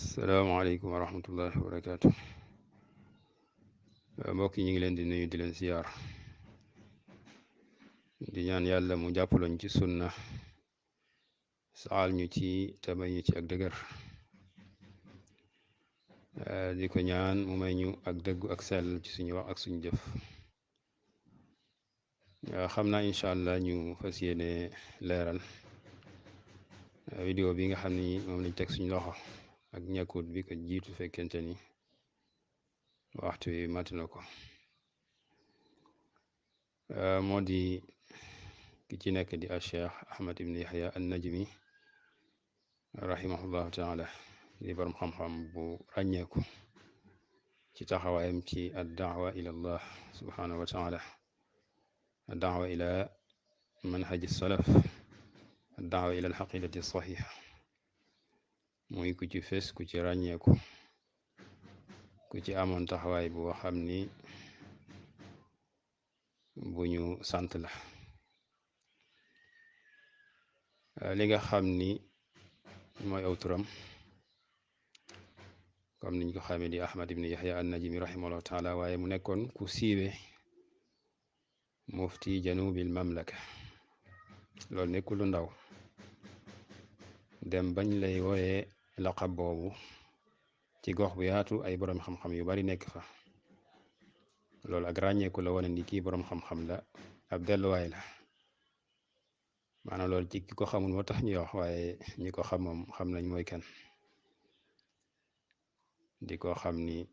salaamaaleykum wa rahmatullahi wa barakaatu. Mbokk yi ñu ngi leen di nuyu di leen siyaar di ñaan yàlla mu jàppaloñ ci sunna saal ñu ci te may ñu ci ak dëgër di ko ñaan mu may ñu ak dëggu ak sell ci suñu wax ak suñu jëf. xam naa incha allah ñu fas yéene leeral vidéo bi nga xam ni moom lañ teg suñu loxo ak ñàkkut bi ko jiitu fekkente ni waxtu wi mat na ko. moo di ki ci nekk di a Cheikh Ahmad ibn Yahya an Najmi rahimahullahu taala di borom xam-xam bu ràññeeku ci taxawaayam ci ad daawa ila allah subhanahu wa taala, ad daawa ila manhaji salaf, ad daawa ila alxaqidati saxixa. muy ku ci fes ku ci ràññeeku ku ci amoon taxawaay bu xam ni bu ñu sant la. li nga xam ni mooy aw turam comme niñ ko xamee di Ahmad ibn Yahya an Najmi rahimahullahu taala, waaye mu nekkoon ku siiwe mufti janubil mamlaka. loolu nekkul lu ndaw, dem bañ lay wooyee laqab boobu ci gox bu yaatu ay borom xam-xam yu bari nekk fa. loolu ak ràññeeku la wane ni kii borom xam-xam la, ab delluwaay la. maanaam loolu ci ki ko xamul moo tax ñuy wax, waaye ñi ko xam moom xam nañ mooy kan. di ko xam ni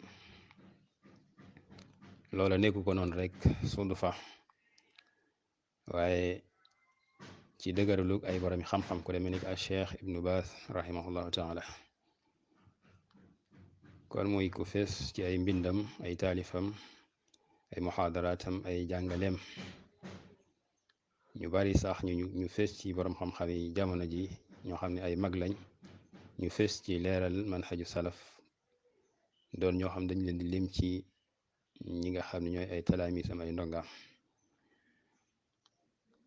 loola nekku ko noonu rek sundu fa, waaye ci dëgëralug ay borom xam-xam ku demee ni ak Cheikh Ibnu Baas rahimahullahu taala. kon muy ku fees ci ay mbindam, ay taalifam, ay muxaadaraatam, ay jàngaleem. ñu bari sax ñu fees ci borom xam-xam yi jamono ji ñoo xam ne ay mag lañ, ñu fees ci leeral manhaju salaf, doon ñoo xam dañ leen di lim ci ñi nga xam ne ñooy ay talaamisam, ay ndongaam.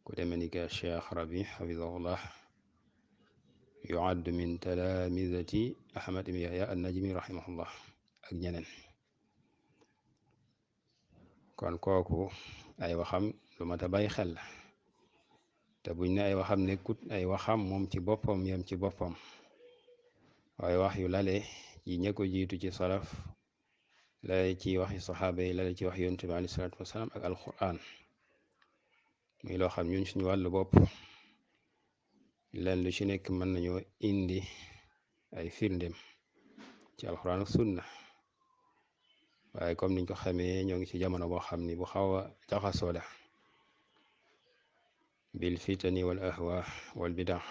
ku demee ni ka Cheikh Rabi xafidahullah yuaddu min talaamisati Ahmad ibn Yahya an Najmi rahimahullah ak ñeneen. kon kooku ay waxam lu mat a bàyyi xel la. te buñ ne ay waxam nekkut ay waxam moom ci boppam yam ci boppam, waaye wax yu lale ci ña ko jiitu ci salaf, lale ci waxi saxaaba yi, lale ci wax yonent bi alayhi salaatu wasalaam ak alquran. muy loo xam ñun suñu wàllu bopp leen lu ci nekk mën nañoo indi ay firndem ci alquran ak sunna. waaye comme niñ ko xamee ñoo ngi ci jamono boo xam ni bu xaw a jaxasoo la bil fitani wal ahwa wal bidaa.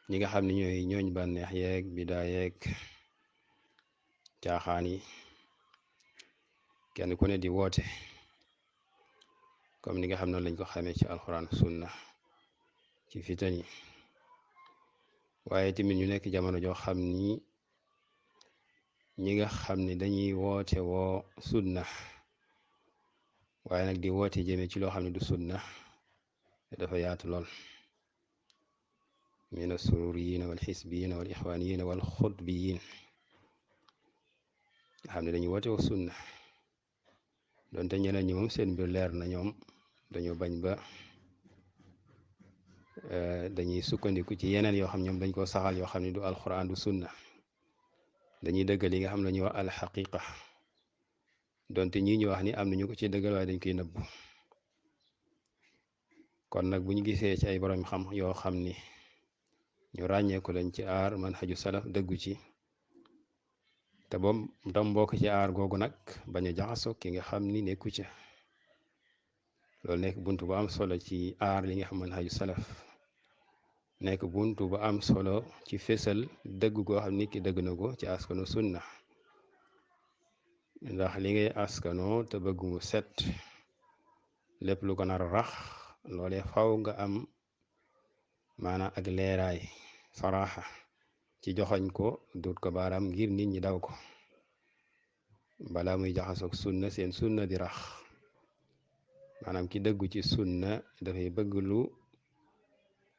ñi nga xam ne ñooy ñooñ bànneex yeeg bidaa yeeg caaxaan yi, kenn ku ne di woote comme ni nga xam ne lañ ko xamee ci alxuraan sunna ci fitani. waaye tamit ñu nekk jamono joo xam ni ñi nga xam ne dañuy woote woo sunna waaye nag di woote jëme ci loo xam ne du sunna dafa yaatu lool. min assururiyin wal xisbiyin wal ixwaaniyin wal xutbiyin nga xam ne dañuy woote woo sunna, donte ñeneen ñi moom seen mbir leer na, ñoom dañoo bañ ba dañuy sukkandiku ci yeneen yoo xam ñoom dañ koo saxal, yoo xam ne du alquran du sunna. dañuy dëggal yi nga xam ne ñuy wax alxaqiqa, donte ñii ñu wax ni am nañu ko ci dëggal waaye dañ koy nëbbu. kon nag bu ñu gisee ci ay borom xam yoo xam ni ñu ràññeeku lañ ci aar manhaju salaf dëggu ci, te boom tam mbokk ci aar googu nag bañ a jaxasoo ki nga xam ni nekku ca. loolu nekk buntu bu am solo ci aar li nga xam manhaju salaf, nekk buntu bu am solo ci fésal dëgg goo xam nit ki dëgg na ko ci askano sunna. ndax li ngay askanoo te bëgg mu set, lépp lu ko nar a rax loolee faw nga am maanaam ak leeraay, saraaxa ci joxoñ ko, dut ko baaraam ngir nit ñi daw ko balaa muy jaxasoog sunna, seen sunna di rax. maanaam ki dëggu ci sunna dafay bëgg lu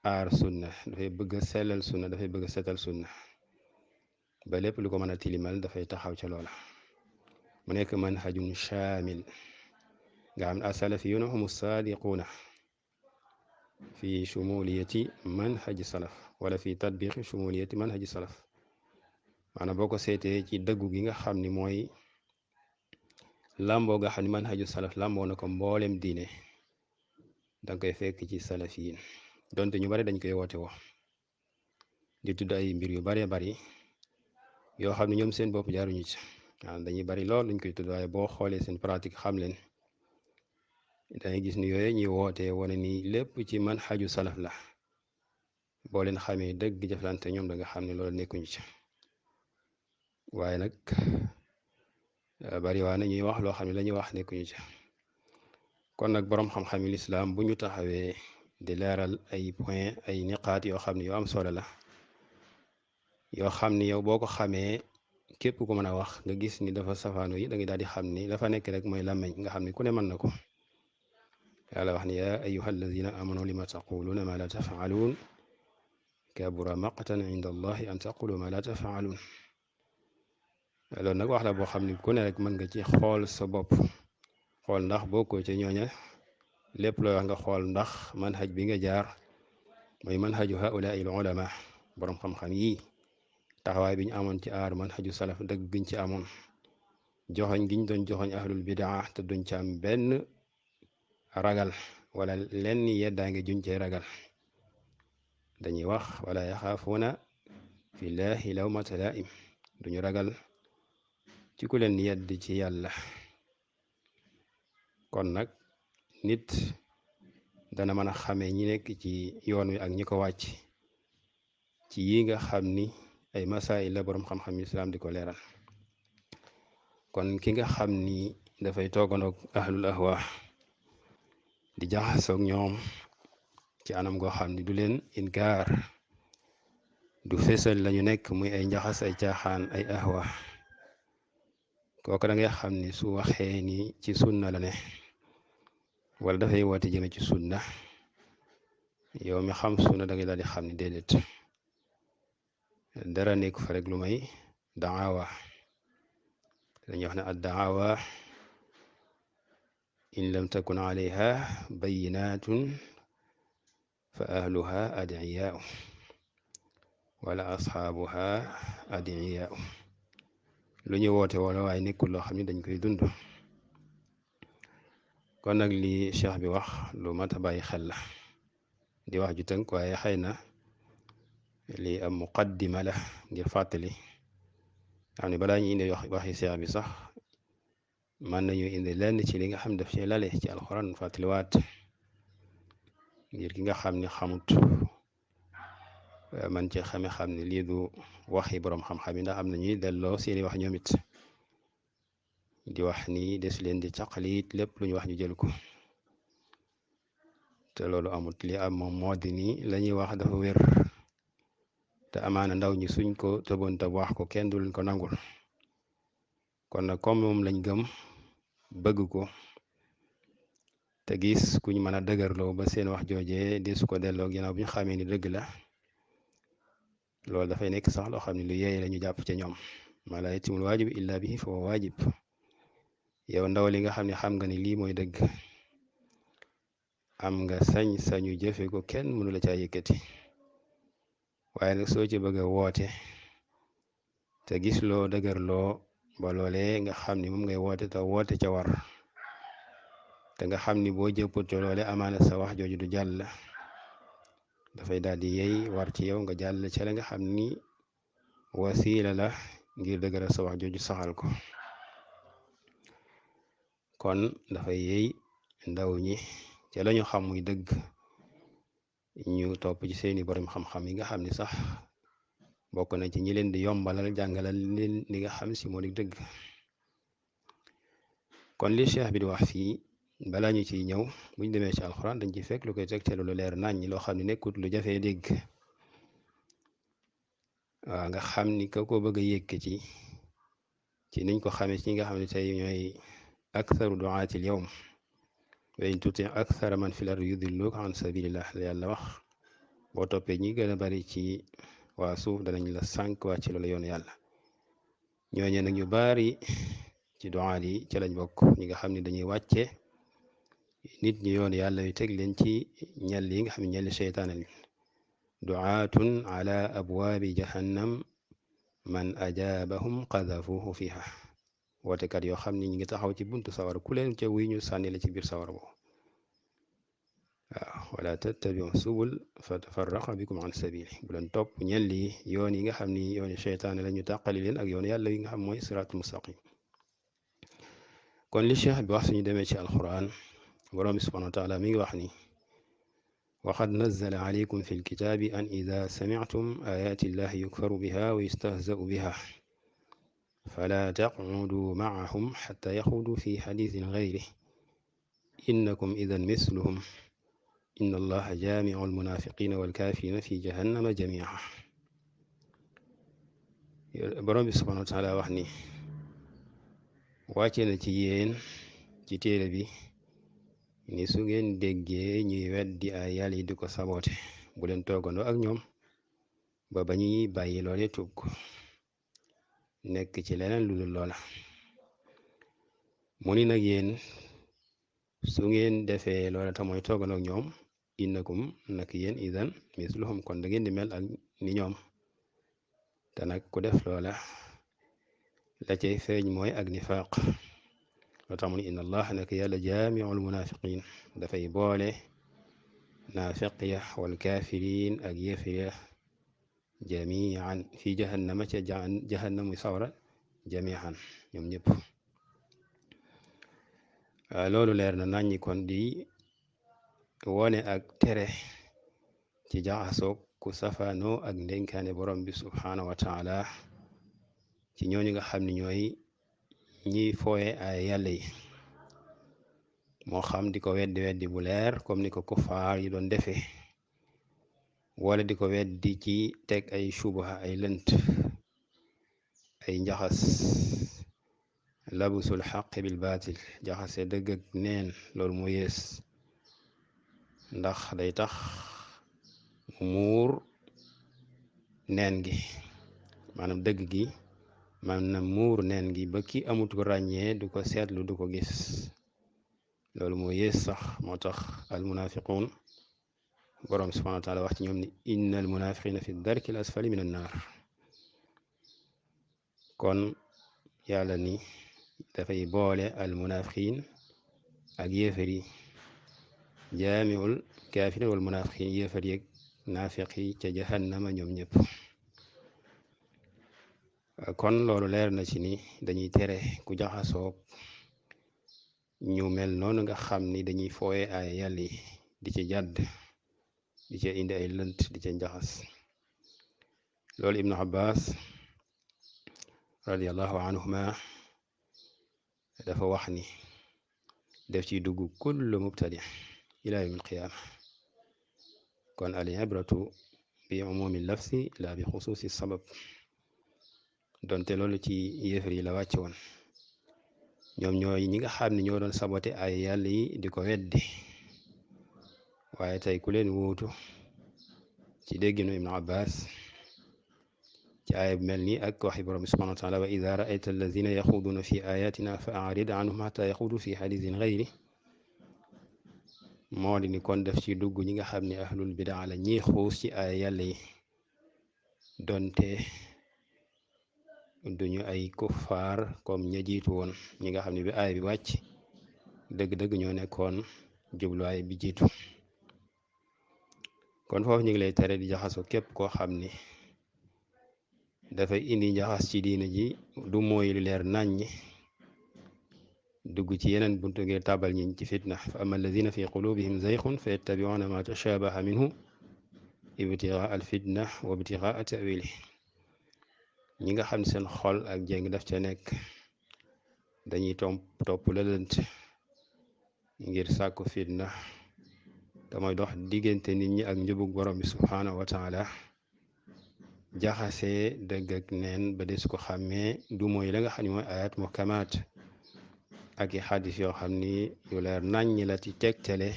aar sunna, dafay bëgg sellal sunna, dafay bëgg setal sunna. ba lépp lu ko mën a tilimal dafay taxaw ca loola. mu nekk manhajun shaamil nga xam ne asalafiyuuna humu saadiquuna fi shumuliyati manhaji salaf wala fi tatbiqi shumuliyati manhaji salaf. maanaam boo ko seetee ci dëggu gi nga xam ni mooy làmboo nga xam ni manhaju salaf làmboo na ko mboolem diine danga koy fekk ci salafiyin donte ñu bari dañ koy woote woo di tudd ay mbir yu baree bari yoo xam ne ñoom seen bopp jaaruñu ci waaw dañuy bari lool luñ koy tudd waaye boo xoolee seen pratique xam leen dangay gis ni yooyu ñuy wootee wane ni lépp ci manhaju salaf la boo leen xamee dëgg jëflante ñoom da nga xam ne loolu nekkuñu ci. waaye nag bari waa na ñuy wax loo xam ne la ñuy wax nekkuñu ci. kon nag boroom xam-xam yi lislaam bu ñu taxawee di leeral ay point ay niqaat yoo xam ne yoo am solo la yoo xam ni yow boo ko xamee képp ku mën a wax nga gis ni dafa safaano yi da ngay daal di xam ni dafa nekk rek mooy làmmeñ nga xam ni ku ne mën na ko. yàlla wax ni yaa ayyuha alladina amanu lima taquluuna ma la tafaaluun kabura maqtan inda allahi an taqulu ma la tafaaluun. loolu nag wax la boo xam ni ku ne rek mën nga ci xool sa bopp xool ndax bokkoo ca ñooña lépp looy wax nga xool ndax manhaj bi nga jaar mooy manhaju haulaa il ulama boroom xam-xam yii taxawaay bi ñu amoon ci aar manhaju salaf dëgg giñ ci amoon joxoñ giñ doon joxoñ ahlul bidaa te duñ ci am benn ragal wala lenn yeddaange juñ cee ragal dañuy wax wala yaxaafuuna fillahi lawmata laa'im duñu ragal ci ku leen yedd ci yàlla. kon nag nit dana mën a xamee ñi nekk ci yoon wi ak ñi ko wàcc ci yi nga xam ni ay masaayil la boroom xam-xam islaam di ko leeral. kon ki nga xam ni dafay tooganoog ahlul ahwa di jaxasoog ñoom ci anam goo xam ni du leen inkaar du fésal lañu nekk muy ay njaxas ay caaxaan ay ahwa kooku da ngay xam ni su waxee ni ci sunna la ne wala dafay woote jëme ci sunna yow mi xam sunna da ngay daal di xam ni déedéet dara nekk fa rek lu may daawa dañuy wax ne ad daawa in lam takun alayha bayinatun fa ahluha adiyaau wala asxaabuha adiyaau lu ñu woote wala waaye nekkul loo xam ne dañ koy dund. kon nag li cheikh bi wax lu mat a bàyyi xel la di wax ju tënk waaye xëy na lii am muqaddima la ngir fàttali xam ne balaa ñu indi waxi cheikh bi sax mën nañu indi lenn ci li nga xam daf ci lale ci alxuraan fàttaliwaat ngir ki nga xam ne xamut man ci xam ne lii du waxi boroom xam-xam yi ndax am na ñuy delloo seeni wax ñoom it di wax ni des leen di caqaliit lépp lu ñu wax ñu jël ko te loolu amut li am moom moo di ni la ñuy wax dafa wér te amaana ndaw ñi suñ ko tëboon te wax ko kenn du leen ko nangul. kon nag comme moom lañ gëm bëgg ko te gis kuñ mën a dëgërloo ba seen wax joojee di su ko delloo ginnaaw bu ñu xamee ni dëgg la loolu dafay nekk sax loo xam ne lu yeey la ñu jàpp ca ñoom ma la yatimul waajib illa bihi fa huwa waajib. yow ndaw li nga xam ne xam nga ni lii mooy dëgg am nga sañ-sañu jëfe ko kenn mënu la caa yëkkati waaye nag soo ci bëgg a woote te gis loo dëgërloo ba loolee nga xam ni moom ngay woote te woote ca war te nga xam ni boo jëpput ca loole amaana sa wax jooju du jàll dafay daal di yey war ci yow nga jàll ca la nga xam ni wasiila la ngir dëgëral sa wax jooju saxal ko. kon dafay yey ndaw ñi ca lañu xam muy dëgg ñu topp ci seeni borom xam-xam yi nga xam ni sax bokk na ci ñi leen di yombalal jàngalal leen li nga xam si moo di dëgg. kon li cheikh bi di wax fii balaa ñu ciy ñëw buñ demee ci alxuraan dañ ci fekk lu koy tegteelu lu leer nañ ñi loo xam ne nekkut lu jafee dégg waaw nga xam ni ka ko bëgg a yëkkati ci niñ ko xamee ci ñi nga xam ne tey ñooy aktharu duaati al yawm wa in tuti akthara man fil ardi yudilluka an sabilillah la yàlla wax boo toppee ñi gën a bari ci waa suuf danañ la sànq wàcc loolu yoonu yàlla ñooñe nag ñu bari ci duaat yi ci lañ bokk, ñi nga xam ne dañuy wàcce nit ñi yoon yàlla yu teg leen ci ñel yi nga xam ne ñelli seytaane li duaatun ala abwaabi jahannam man ajaabahum qadafuhu fiha wootekat yoo xam ne ñi ngi taxaw ci buntu sawar ku leen ca wuy ñu sànni la ci biir sawar boobu waaw wala tattabiu subul fa tafarraqa bikum an sabili bu leen topp ñel yi yoon yi nga xam ni yooni seytaane la ñu tàqali leen ak yoon yàlla yi nga xam mooy siraatul mustaqim kon li cheikh bi wax suñu demee ci alquran borom bi subhanahu wa taala mi ngi wax ni waqad nazzala alaykum fi lkitaabi an ida samictum ayaati llahi yukfaru biha wa yustahzau biha fala taqcudu macahum xata yaxudu fi xadiisin gayrih innakum idan misluhum inna allaha jaamicu almunafiqina walkafirina fi jahannama jamica borom bi subhanahu wa taala wax ni wàcce na ci yéen ci téere bi ni su ngeen déggee ñuy weddi ay yàlla yi di ko saboote bu leen toogandoo ak ñoom ba ba ñuy bàyyi loole tugg nekk ci leneen lu dul loola mu ni nag yéen su ngeen defee loola te mooy toogandoo ak ñoom innakum nag yéen idan misluhum kon da ngeen di mel ak ni ñoom te nag ku def loola la cay feeñ mooy ak nifaaq loo tax mu ni inna allah nak yàlla jaamiul munafiqin dafay boole naafiq ya wal kaafiriin ak yéefir ya jamian fi jahannama ca jahannamu sawra jamian ñoom ñëpp loolu leer na naññi kon di wone ak tere ci jaxasoog ku safaanoo ak ndénkaane borom bi subhaanahu wa taala ci ñooñu nga xam ne ñooy ñiy fooye ay yàlla yi moo xam di ko weddi bu leer comme ni ko kuffaar yi doon defee wala di ko weddi ci teg ay shubaha ay lënt ay njaxas labusul xaq bil baatil jaxase dëgg ak neen loolu moo yées ndax day tax mu muur neen gi maanaam dëgg gi maanaam muur neen gi ba ki amut ko ràññee du ko seetlu du ko gis loolu moo yées sax moo tax al munafiquun borom subhanahu wa taala wax ci ñoom ni inna al munafiqina fi darki al asfali min an naar kon yàlla ni dafay boole al munafiqin ak yéefar yi jaamiul kaafirin wal munafiqin yéefar yeeg naafiq yi ca jahannama ñoom ñëpp kon loolu leer na ci ni dañuy tere ku jaxasoog ñu mel noonu nga xam ni dañuy fooye ay yàlla yi di ci jàdd di ca indi ay lënt di ca njaxas loolu ibnu abbas radiallahu anhuma dafa wax ni def ci dugg kullu mubtadi ila yawm alqiyaama kon al ibratu bi umumi lafsi la bi xusuusi sabab donte loolu ci yéefar yi la wàcce woon ñoom ñooy ñi nga xam ne ñoo doon sabote ay yàlla yi di ko weddi waaye tey ku leen wuutu ci dégginu ibnu abbas ci aaya bu mel nii ak waxi borom bi subhanahu wa taala wa ida raayta allazina yaxuduuna fi ayatina fa arid anhum xata yaxudu fi xadisin gayri moo di ni kon def ci dugg ñi nga xam ne ahlul bidaa la ñiy xuus ci ay yàlla yi donte duñu ay kuffaar comme ña jiitu woon ñi nga xam ne bi aay bi wàcc dëgg-dëgg ñoo nekkoon jubluwaay bi jiitu kon foofu ñu ngi lay tere di jaxasoo képp koo xam ni dafay indi njaxas ci diina ji du mooy lu leer naññi dugg ci yeneen buntu ngir tàbbal ñi ci fitna fa ama alladina fi qulubihim zayxun fa yattabiuna ma tashabaha minhu ibtigaa al fitna wa ibtigaa tawili ñi nga xam ne seen xol ak jéng daf ca nekk dañuy topp lëlënt ngir sàkku fitna te mooy dox diggante nit ñi ak njubug borom bi subhaanahu wa taala jaxase dëgg ak neen ba des ko xàmmee du mooy la nga xam ne mooy ayat muhkamaat ak i xadis yoo xam ni yu leer naññ la ci tegtale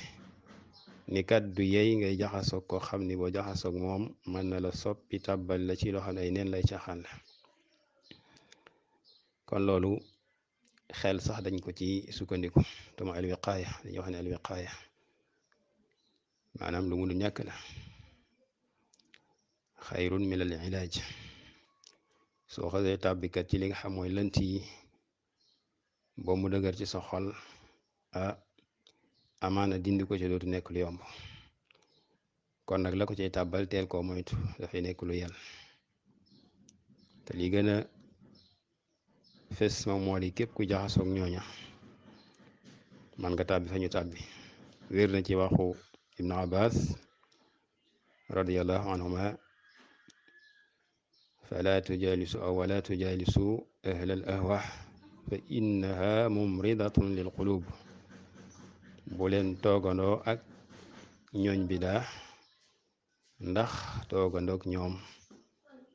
ni kat du yey ngay jaxasoog koo xam ni boo jaxasoog moom mën na la soppi tàbbal la ci loo xam ne ay neen lay caxaan la kon loolu xel sax dañ ko ci sukkandiku te mooy alwiqaaya dañuy wax ne alwiqaaya maanaam lu mu du ñàkk la xayrun min al ilaaj soo xasee tàbbikat ci li nga xam mooy lënt yi boo mu dëgër ci sa xol amaana dindi ko ci dootu nekk lu yomb kon nag la ko cay tàbbal teel koo moytu dafay nekk lu yel te li gën a fes moom moo di képp ku jaxasoog ñooña man nga tàbbi fa ñu tàbbi wér na ci waxu ibnu abbas radiallahu anhuma fala tujalisu aw wala tujalisu ahla al ahwa fa innaha mumridatun lil qulub bu leen toogandoo ak ñooñ bi daa ndax toogandoog ñoom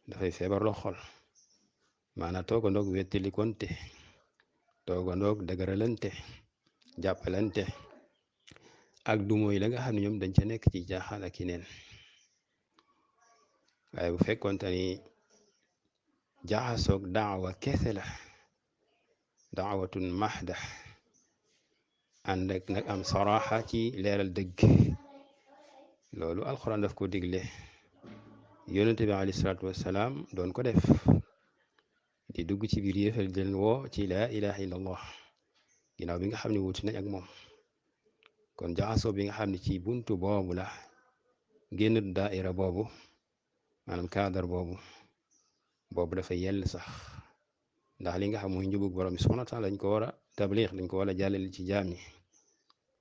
dafay feebarloo xol maanaam toogandoog wettali konte toogandoog dëgëralante jàppalante ak du mooy la nga xam ne ñoom dañ ca nekk ci jaaxal ak neen waaye bu fekkonte ni jaxasoog daawa kese la daawatun mahda ànd ak nag am saraaxa ci leeral dëgg loolu alxuraan daf ko digle yonente bi alayhi salaatu wassalaam doon ko def di dugg ci biir yéefal di leen woo ci laa ilaha illallah ginnaaw bi nga xam ne wuti nañ ak moom kon jaxasoo bi nga xam ne ci buntu boobu la génn daaira boobu maanaam cadre boobu dafa yell sax ndax li nga xam mooy njubug borom bi subhanahu wa taala dañ ko war a tabliix dañ ko war a jàllale ci jaam ñi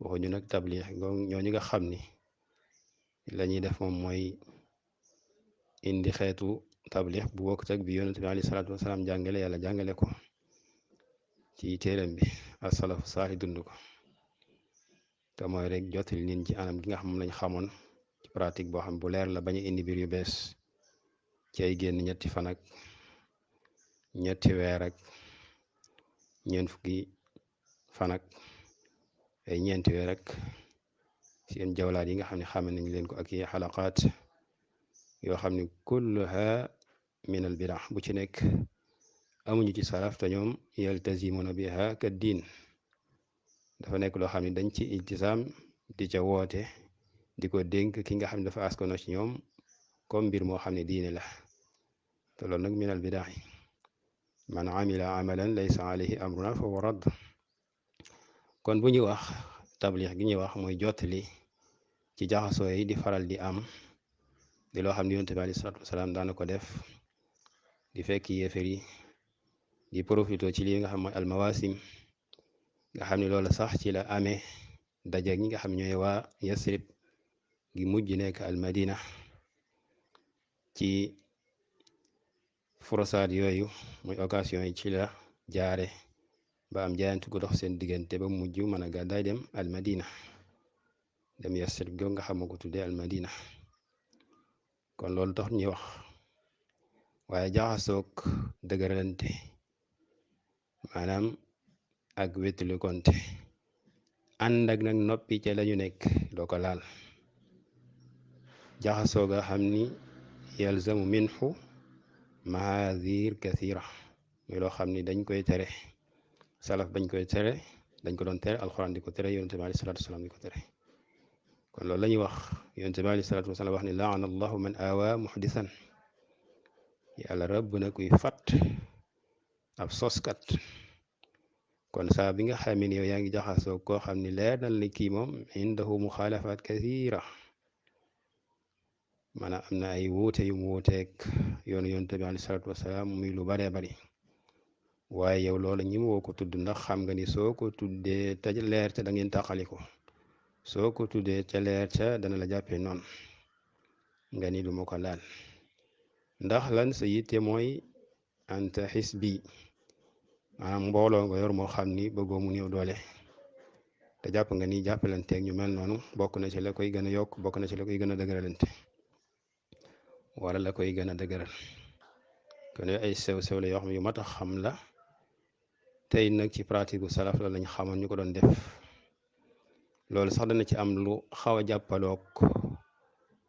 waxuñu nag tabliix ñooñu nga xam ni la ñuy def moom mooy indi xeetu tabliix bu bokkut ak bi yonent bi alayhi salaatu wasalaam jàngale yàlla jàngale ko ci téeram bi asalafu saali dund ko te mooy rek jottali nit ci anam gi nga xam lañ xamoon ci pratique boo xam bu leer la bañ a indi biir yu bees ci ay génn ñetti fan ak ñetti weer ak ñeent fukki fan ak ay ñeenti weer ak seen jawlaat yi nga xam ne xame nañ leen ko ak yi xalaqaat yoo xam ne kulluha min al bidaa bu ci nekk amuñu ci salaf te ñoom yaltazimuna biha ka diin dafa nekk loo xam ne dañ ci iltisaam di ca woote di ko dénk ki nga xam ne dafa askano ci ñoom comme mbir moo xam ne diine la te loolu nag min al bidaa man amila amalan laysa alayhi amruna fa huwa radd kon bu ñuy wax tablix gi ñuy wax mooy jottali ci jaxasoo yi di faral di am di loo xam ne yonent bi alayhi salaatu wasalaam daana ko def di fekk yéefar yi di profito ci lii nga xam mooy almawasim nga xam ne loolu sax ci la amee daje ñi nga xam ñooy waa Yasrib gi mujj nekk almadina ci furasaat yooyu muy occasion yi ci la jaare ba am jaayantu ko dox seen diggante ba mujj mën a gàddaay dem almadina dem Yasrib go nga xam ma ko tuddee almadina kon loolu tax ñuy wax waaye jaxasoog dëgëralante maanaam ak wéttali konte ànd ak nag noppi ca lañu nekk doo ko laal jaxasoo nga xam ni yalzamu minhu mahaadir kathira muy loo xam ni dañ koy tere salaf bañ koy tere dañ ko doon tere alxuraan di ko tere yonente bi alayhi salaatu wasalaam di ko tere kon loolu la ñuy wax yonente bi alayhi salaatu wasalaam wax ni laana allahu man awa muhdisan yàlla rëbb na kuy fat ab soskat kon saa bi nga xam ne yow yaa ngi jaxasoo koo xam ni leer na li kii moom indahu muxaalafaat kathira maanaam am na ay wuute yu mu wuuteeg yoonu yonent bi alayhi salaatu wasalaam muy lu baree bari waaye yow loola ñi woo ko tudd ndax xam nga ni soo ko tuddee te leer ca da ngeen tàqali ko soo ko tuddee ca leer ca dana la jàppee noonu nga ni du ma ko laal ndax lan sa yitte mooy anta xisbi maanaam mbooloo nga yor moo xam ni bëggoo mu néew doole te jàpp nga ni jàppalanteeg ñu mel noonu bokk na ci la koy gën a yokk bokk na ci la koy gën a dëgëralante wala la koy gën a dëgëral kon ay sew-sew la yoo xam ne yu mat a xam la tey nag ci pratique gu salaf la lañ xamoon ñu ko doon def loolu sax dana ci am lu xaw a jàppaloog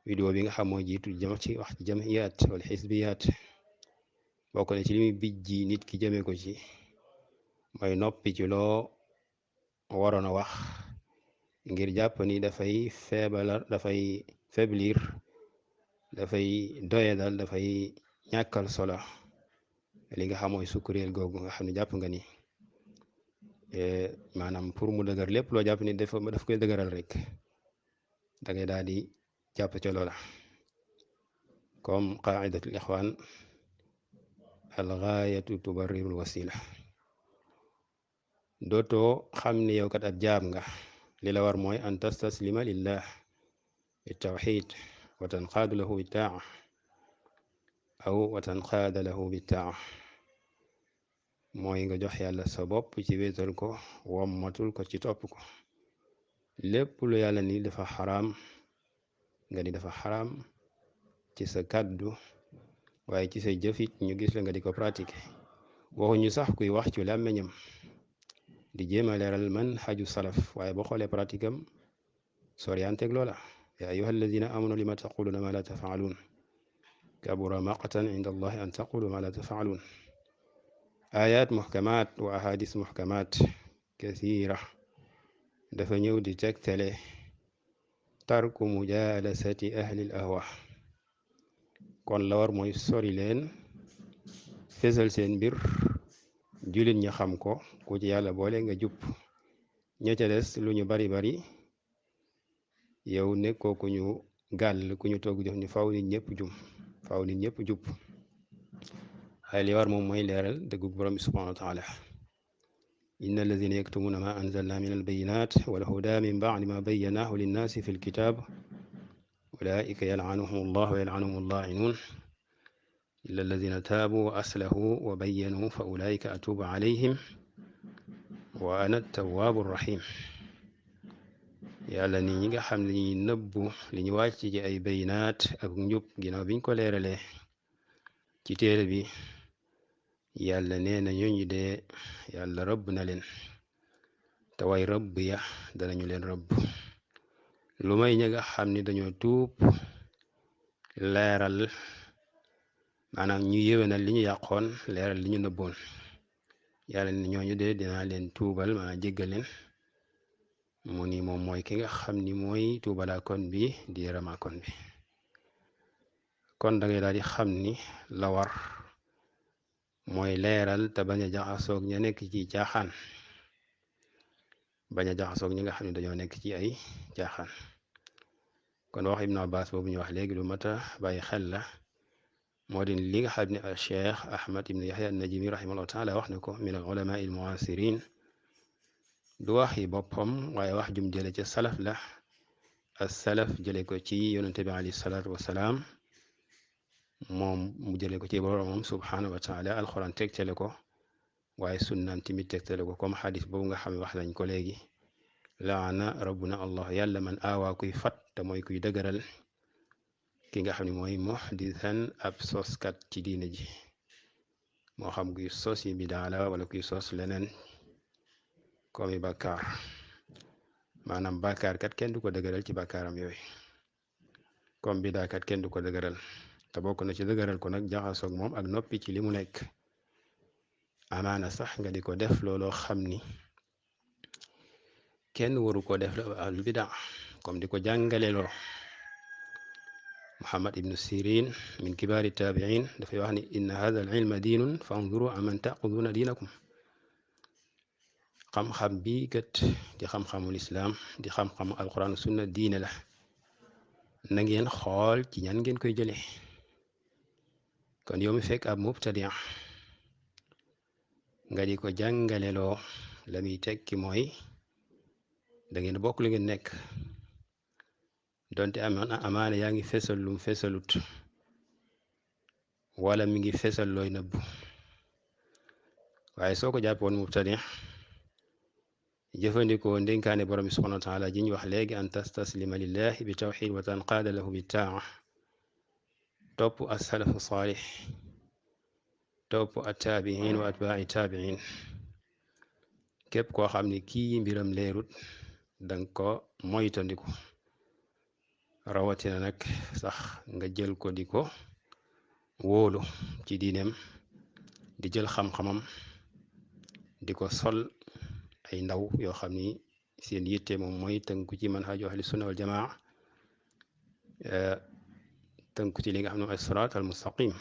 vidéo bi nga xam mooy jiitu jëm ci wax ci jamiyaat wala xisbiyaat bokk na ci li muy bijji nit ki jëmee ko ci mooy noppi ci loo waroon a wax ngir jàpp ni dafay dafay faiblir, dafay doyadal, dafay ñàkkal solo li nga xam mooy sukkureel googu nga xam ne jàpp nga ni maanaam pour mu dëgër lépp loo jàpp ni daf koy dëgëral rek da ngay daal di jàpp ca loola comme qaidatul ixwaan al gaayatu tubarrirul wasila. dootoo xam ni yow kat ab jaam nga li la war mooy an tastaslima lillah bi tawxid wa tanqaadu lahu bi taa aw wa tanqaada lahu bi taa mooy nga jox yàlla sa bopp ci wéetal ko wommatul ko ci topp ko lépp lu yàlla ni dafa xaraam nga ni dafa xaraam ci sa kàddu waaye ci say jëfit ñu gis la nga di ko pratiquer. waxuñu sax kuy wax ci làmmiñam di jéem a leeral man xaju salaf waaye boo xoolee pratique am soriyanteeg loola. yaa ayuha alladina amanu lima taquluna ma la tafaaluun kabura maqtan inda allahi an taqulu ma la tafaaluun. ayat muhkamaat wa ahadis muhkamaat kathira dafa ñëw di tegtale tarku mujalasati ahli al ahwa. kon la war mooy sori leen fesal seen mbir jullit ñi xam ko ku ci yàlla boole nga jub ña ca des lu ñu bari bari yow nekkoo ku ñu gàll ku ñu togg jox ni faw nit ñëpp jub waaye li war moom mooy leeral dëggu borom bi subhanahu wa taala inna alladina yaktumuna ma anzalna min albayinat walhuda min ba'di ma bayyanahu linnaasi fi lkitab ulaika yalcanuhum allah wa yalcanuhum allainun illa alladina taabu wa aslahu wa bayyanu fa ulaika atubu alayhim wa ana tawaabu rahim. yàlla ni ñi nga xam ne ñuy nëbbu li ñu wàcc ci ay bayinaat ak njub ginnaaw biñ ko leeralee ci téere bi yàlla nee na ñooñu dee yàlla rëbb na leen te way rëbb ya danañu leen rëbb lu may ña nga xam ni dañoo tuub leeral maanaam ñu yéwénal li ñu yàqoon leeral li ñu nëbboon yàlla ni ñooñu dee dinaa leen tuubal maanaam jéggal leen mu ni moom mooy ki nga xam ni mooy tuubalaa kon bi di yërëmaa kon bi. kon da ngay daal di xam ni la war mooy leeral te bañ a jaxasoog ña nekk ci caaxaan bañ a jaxasoog ñi nga xam ne dañoo nekk ci ay caaxaan. kon wax Ibnu Abbas boobu ñu wax léegi lu mat a bàyyi xel la moo di li nga xam ne al cheikh Ahmad ibn Yahya an-Najmi rahimahullahu taala wax na ko min al ulama al muasirin du wax yi boppam waaye wax jum jële ca salaf la as salaf jële ko ci yonente bi alayhi salaatu wasalaam moom mu jële ko ci boroomam subhanahu wa taala alxuraan tegtale ko waaye sunnaam tamit tegtale ko comme xadis boobu nga xam ne wax nañ ko léegi laana rabbuna allah yàlla man aawaa kuy fat te mooy kuy dëgëral ki nga xam ne mooy muhdisan ab soskat ci diine ji moo xam kuy sos yi bidaa la wala kuy sos leneen comme bàkkaar maanaam bàkkaar kat kenn du ko dëgëral ci bàkkaaram yooyu comme bidaa kat kenn du ko dëgëral te bokk na ci dëgëral ko nag jaxasoog moom ak noppi ci li mu nekk amaana sax nga di ko def looloo xam ni kenn waru ko def la ahlu bidaa comme di ko jàngaleloo. Muhammad ibnu Sirin min kibaari taabiin dafay wax ni inna hada al ilma diinun fa anzuru aman taquduna diinakum. xam-xam bii kat di xam-xamul islaam di xam-xamu alquran sunna diine la na ngeen xool ci ñan ngeen koy jële. kon yow mi fekk ab mubtadia nga di ko jàngaleloo la muy tekki mooy da ngeen bokk lu ngeen nekk donte amaana yaa ngi fesal lum fesalut wala mi ngi fesal looy nëbbu waaye soo ko jàppoon mubtadia jëfandikoo ndénkaane borom bi subhanahu wa taala ji ñu wax léegi an tastaslima lillahi bi tawxid wa tanqaada lahu bi taa topp as-salafu saalix topp attaabiin wa atbaai taabiin képp koo xam ne kii mbiram leerut danga ko moytandiku rawatina nag sax nga jël ko di ko wóolu ci diineem di jël xam-xamam di ko sol ay ndaw yoo xam ni seen yitte moom mooy tënku ci manhaju ahli sunna wal jamaa tënku ci li nga xam ne mooy siraat al mustaqim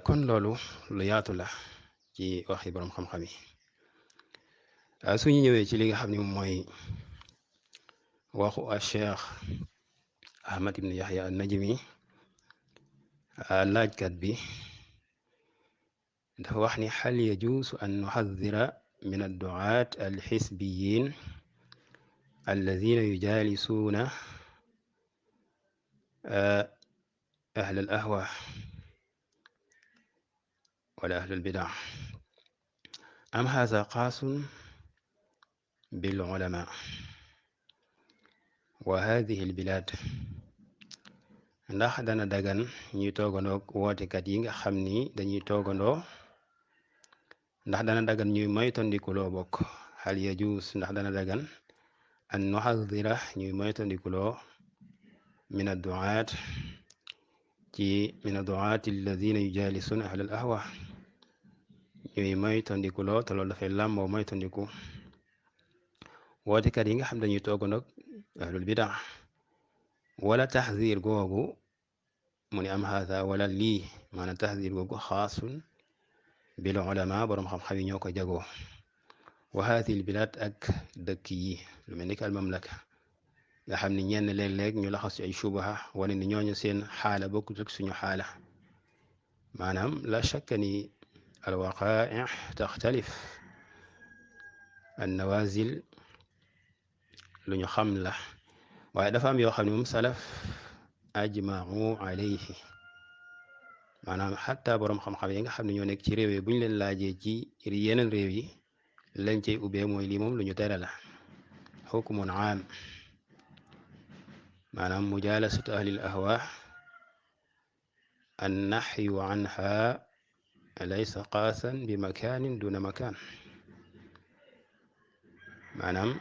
kon loolu lu yaatu la ci waxi boroom xam-xam yi suñu ñëwee ci li nga xam ne moom mooy waxu a cheikh ahmad ibn yahya an najmi laajkat bi dafa wax ni hal yajuusu an nuxadira min adduaat alxisbiyin alladina yujalisuuna ahl al ahwa wala ahl al bidaa am haza xaasun bil ulama wa hadihi al bilaad ndax dana dagan ñuy toogandoo wootekat yi nga xam ni dañuy toogandoo ndax dana dagan ñuy moytandikuloo bokk hal yajuus ndax dana dagan an nuxadira ñuy moytandikuloo min adduaat ci min adduaat alladina yujalisuuna ahl al ahwa ñuy moytandikuloo te loolu dafay làmboo moytandiku wootekat yi nga xam dañuy toogandoo ahlul bidaa wala taxdir googu mu ne am haada wala lii maanaam taxdir googu xaasun bil ulama boroom xam-xam yi ñoo ko jagoo wa haadihi bilaad ak dëkk yi lu mel ni ki al mamlaka nga xam ni ñenn léeg-léeg ñu laxas ci ay shubaha wane ni ñooñu seen xaala bokkut ak suñu xaala maanaam la shakka ni al waqaa'i taxtalif an nawazil lu ñu xam la waaye dafa am yoo xam ne moom salaf ajmau alayhi maanaam xatta boroom xam-xam yi nga xam ne ñoo nekk ci réew yi bu ñu leen laajee ci yeneen réew yi lañ cay ubbee mooy lii moom lu ñu tere la xukmun aam maanaam mujalasatu ahlil ahwa an naxyu anha laysa qaasan bi makaanin duna makaan maanaam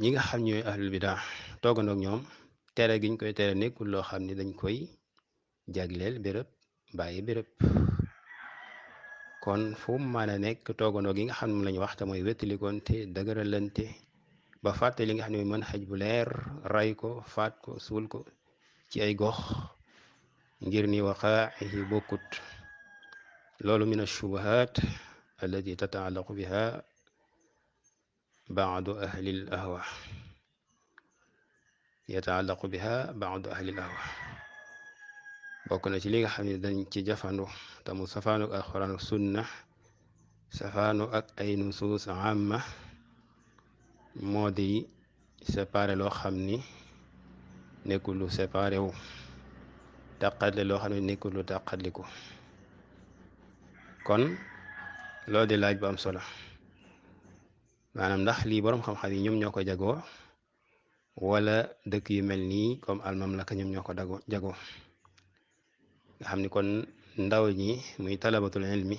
ñi nga xam ñooy ahlul bidaa toogandoog ñoom tere giñ koy tere nekkul loo xam ne dañ koy jagleel béréb bàyyi béréb kon fu mu mën a nekk toogandoo gi nga xam ne moom la ñu wax te mooy wéttalikoonte dëgëralante ba fàtte li nga xam ne mooy mën xaj bu leer ray ko faat ko suul ko ci ay gox ngir ni waqaa'ihi bokkut loolu min ashubuhaat allati tataallaqu biha baadu ahli al ahwa yataallaqu biha baadu ahli al ahwa bokk na ci li nga xam ne dañ ci jafandu te mu safaanu ak alxuraan ak sunna safaanu ak ay nusuus amma moo di séparé loo xam ni nekkul lu séparé wu tàqatle loo xam ne nekkul lu tàqatliku kon loolu di laaj bu am solo maanaam ndax lii boroom xam-xam yi ñoom ñoo ko jagoo wala dëkk yu mel nii comme almamlaka ñoom ñoo ko jagoo nga xam ni kon ndaw ñi muy talabatul ilmi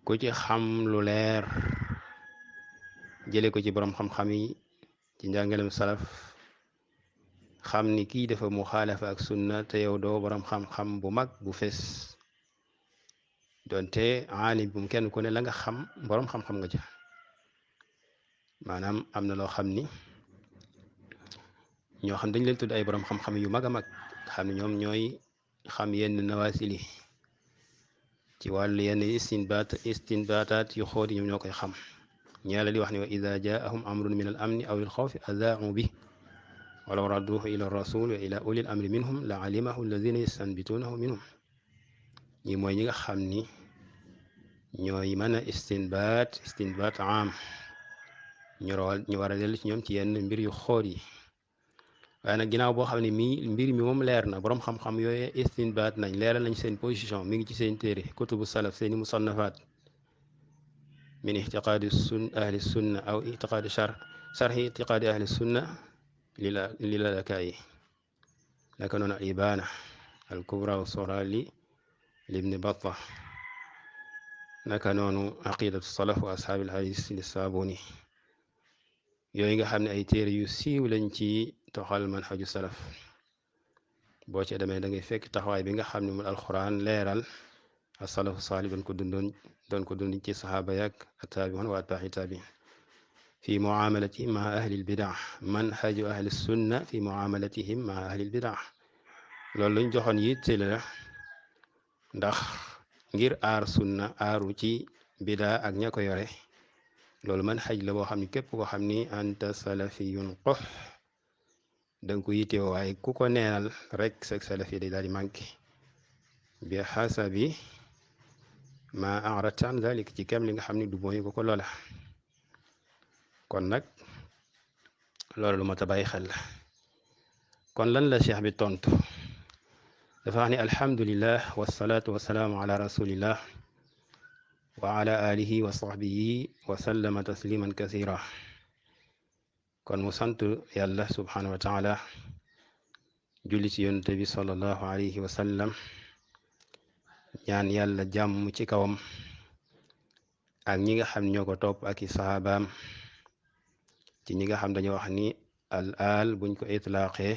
ku ci xam lu leer jële ko ci boroom xam-xam yi ci njàngalem salaf xam ni kii dafa muxaalafa ak sunna te yow doo boroom xam-xam bu mag bu fes doonte aalim bu kenn ku ne la nga xam boroom xam-xam nga ca maanaam am na loo xam ni ñoo xam dañ leen tudd ay boroom xam-xam yu mag a mag xam ne ñoom ñooy xam yenn nawasili ci wàllu yenn istinbaataat yu xóoti ñoom ñoo koy xam ñaala di wax ne wa ida jaahum amrun min al amni aw il xawfi adaau bi walaw radduhu ila rasul wa ila ulil amri minhum la alimahu alladina yastanbituunahu minhum ñi mooy ñi nga xam ni ñooy mën a istinbaat am ñu war a dellu ci ñoom ci yenn mbir yu xóot yi waaye nag ginnaaw boo xam ne mbir mi moom leer na boroom xam-xam yooyu istinbaat nañ leeral nañ seen position mi ngi ci seen téere kutubu salaf seeni musannafaat min itiqaadi ahli sunna aw itiqaadi sharhi itiqaadi ahli sunna li lalakaayi naka noonu al ibaana al kubra wa sughra li libni batta naka noonu aqidatu salaf wa ashaabil hadis li saabuni yooyu nga xam ne ay téere yu siiw lañ ci toxal manhaju salaf boo ci demee da ngay fekk taxawaay bi nga xam ne mu alxuraan leeral asalafu saalih doon ko dund ci saxaaba yaak attaabi'un wa atbaa'i taabi'in fi muamalatihim maa ahlil bidaa manhaju ahli sunna fi muamalatihim maa ahlil bidaa loolu luñ joxoon yitte la ndax ngir aar sunna aaru ci bidaa ak ña ko yore loolu manhaj la boo xam ni képp koo xam ni anta salafiyun qox danga ko yittewoo waaye ku ko neenal rek sag salafi day daal di manqué bi xasabi ma arata an dalik ci kem li nga xam ni du mooy ko loola kon nag loolu lu mat a bàyyi xel la kon lan la cheikh bi tontu dafa wax ni alhamdulillah wasalaatu wasalaamu ala rasulillah wa ala alihi wa sahbihi wa sallama tasliman kasira kon mu sant yàlla subhanahu wa taala julli ci yonent bi sallallahu alayhi wa sallam ñaan yàlla jàmm ci kawam ak ñi nga xam ñoo ko topp ak i sahabaam ci ñi nga xam dañoo wax ni al buñ ko itlaaqee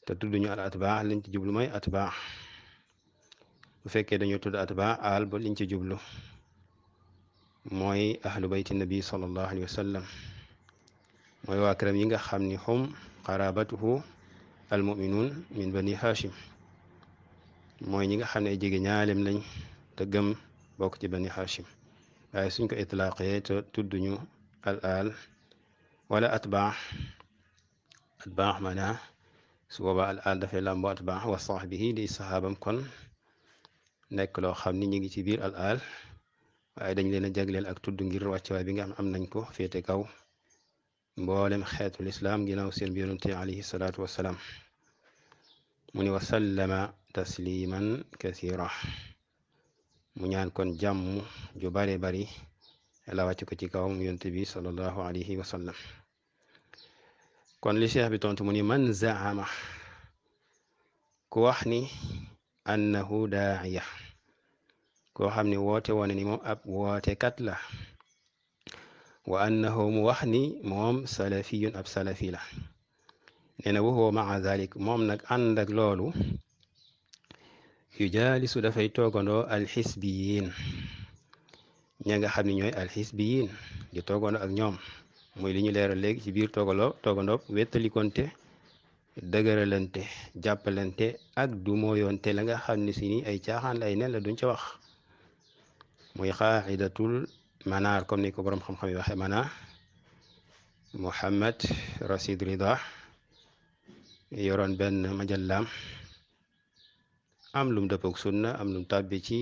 te tudduñu al atbaa liñ ci jublu mooy atbaa bu fekkee dañoo tudd atbaa al ba liñ ci jublu mooy ahlu bayti nabi sallallahu alayhi wa sallam mooy waa këram yi nga xam ni hum qarabatuhu al muminuun min bani hashim mooy ñi nga xam ne ay jege ñaalem lañ te gëm bokk ci bani hashim waaye suñ ko itlaaqee te tudduñu al wala atbaa maanaa su boobaa al dafay làmboo atbaa wa sahbihi di sahaabam kon nekk loo xam ni ñu ngi ci biir al waaye dañ leen a jagleel ak tudd ngir wàccuwaay bi nga am nañ ko féete kaw mboolem xeetul islaam ginnaaw seen bi yonente alayhi salaatu wassalaam mu ni wasallama tasliman kasira mu ñaan kon jàmm ju bare bari la wàcc ko ci kawam yonente bi sallallahu alayhi wa sallam kon li cheikh bi tontu mu ni man zaama ku wax ni annahu daaiya koo xam ni woote woone ni moom ab wootekat la wa annahu mu wax ni moom salafiyun ab salafi la nee na waxoo maa zalik moom nag ànd ak loolu yujaalisu dafay toogandoo alxisbiyin ña nga xam ne ñooy alxisbiyin di toogandoo ak ñoom muy li ñu leeral léegi ci biir toogandoo wettalikonte dëgëralante jàppalante ak du mooyoonte la nga xam ne si ni ay caaxaan la ay nen la duñ ca wax muy xaaxidatul manaar comme ni ko boroom xam-xam yi waxe mana Muhammad Rasid Rida yoroon benn majallaam am lum dëppook sunna am lum tàbbi ci